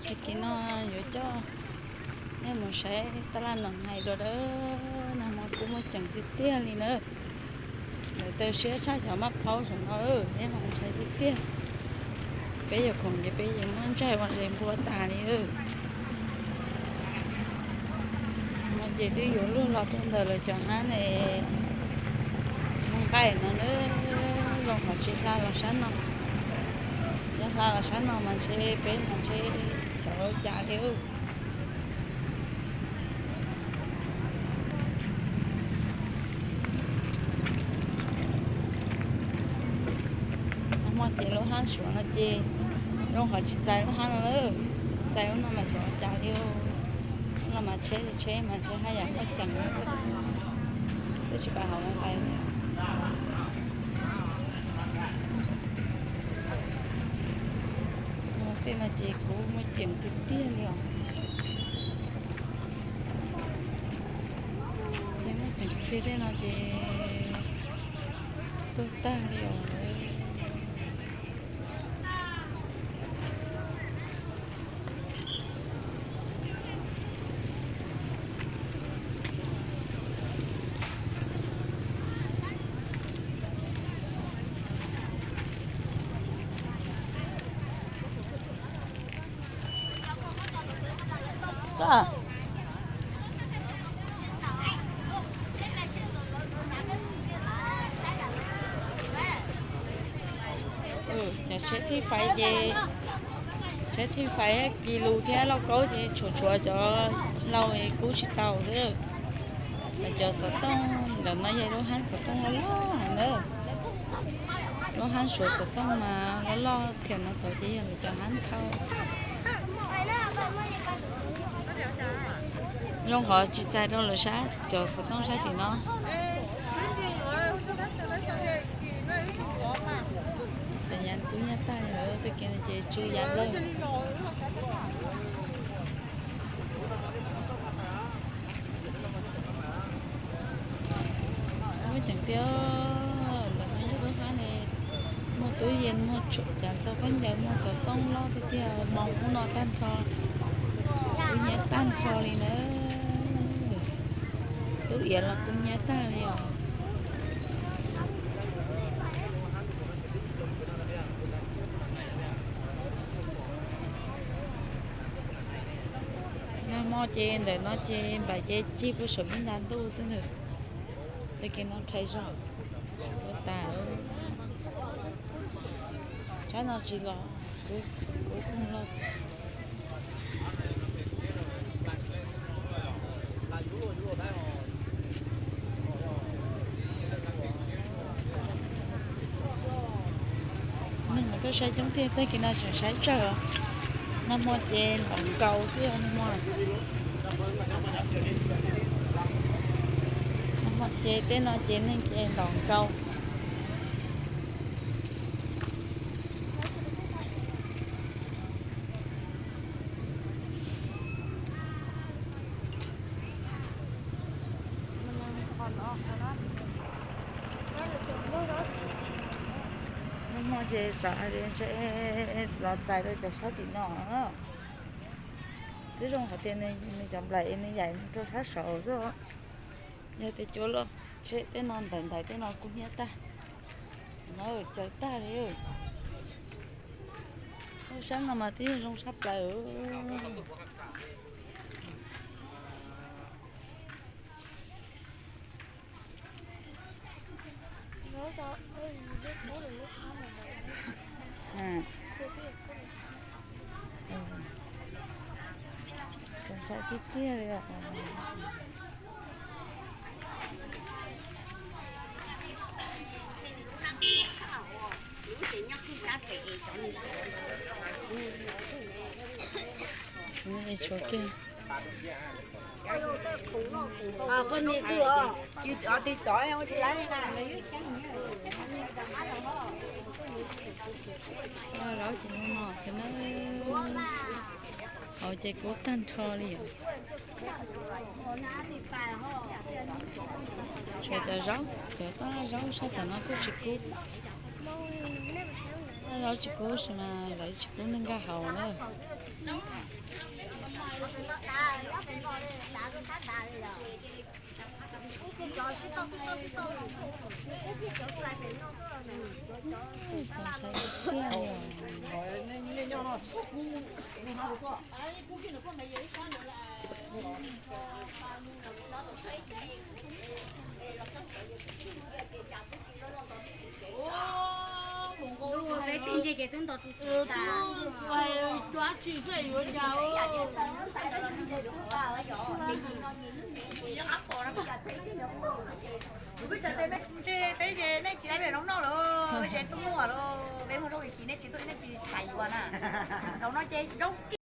Tag kis no yuav coj nej mus saib tab laj Noom Hais dua dawb, nag hmo kub muaj ceem tiag tiag li na. Ntawm taw siab tshaj cov maj phaub saum no, nej ho ntshai tiag tiag. Peb yuav khoom ces peb yeej muab ntsaig ua zes npua tas li. Hmo ces twb yuav luag los rau ntawm lawv cov hab ne, mus nqaij no na, zoo qhov tsis hla los sab no. Yog hla los sab no mas ntshe peb mas ntshe xyov ua cas li. Nag hmo ces lub hab Suav no ces zoo qhov tsis txais lub hab no lawm, txais lub no mas xyov ua cas li. Lub no mas tsheb tsheb mas ntshe haj yam muaj ceem, twb tsis pais hauv lawv pais. Tej no ces kub muaj ceem tiag tiag li os. Ces muaj ceem tiag tiag, tej no ces tuag tag li os. Cov tsheb thij fais ces, tsheb thij fais kis lus thiab lauj kaub ces tshuav tshuav cov laus es kub tsis tau xwb. Lawv cov xov tooj ntawm no yog lub hab xov tooj loj loj heev na. Lub hab Suav xov tooj mas loj loj thiab no tod ces yog lawv cov hab khau. Zoo qhov tsis txais rau lawv sab cov xov tooj sab tim no. Xav yas kub nyab tag li, tag kis no ces tsw yas lawm. Muaj ceem tiag, ntawm no yog lub hab ne, muaj tub yees, muaj tshuam, cas ntxhua khaub ncaws, muaj xov tooj loj tiag tiag, moos ub no tag nrho, kub hnyiab tag nrho li na. Tub iav los kub hnyiab tag li os. Nag hmo ces ntawm no ces nplaim ces cig puag saum ib nta ntuj xwb na. Tag kis no qhais zog, ua tas. Tshab no tsis los, kub koog loj. Neeg mus tuaj saib coob tiag, tag kis no tseem saib tsawg. Nag hmo ces ntaus nkaus xwb nag hmo. Nag hmo ces tej no ces neeg ces ntaus nkaus. Nag hmo ces xav hais tias ntshe los txais rau cov sab tim no. Twb zoo hais tias nws cov nplaim nws yaim rau sab saud xwb. Yog tias cuav los, tej no ntawm ntawm tej no kub hnyiab tag. No caws tag li. Sab no mas twb yog zoo sab plaws. Txaus ntshai tiag tiag li os. Tshuav kiag. Zaub ces no xwb na. Hauv ces kub tag nrho li os. Tshuav cov zaub, cov tab laj zaub sab tom no kuj tsis kub. Zaub tsis kub, tab sis mas lawv tsis pub neeg nkag hauv na. Peb teg ntse ces twb nto tus tas. Ntshe peb ces nej tsis tau pem zoo noj lawm, peb tsis tau muaj lawm, peb muaj zaub kis nej tsis tuaj, nej tsis txais yuav na. Zaum no ces zaub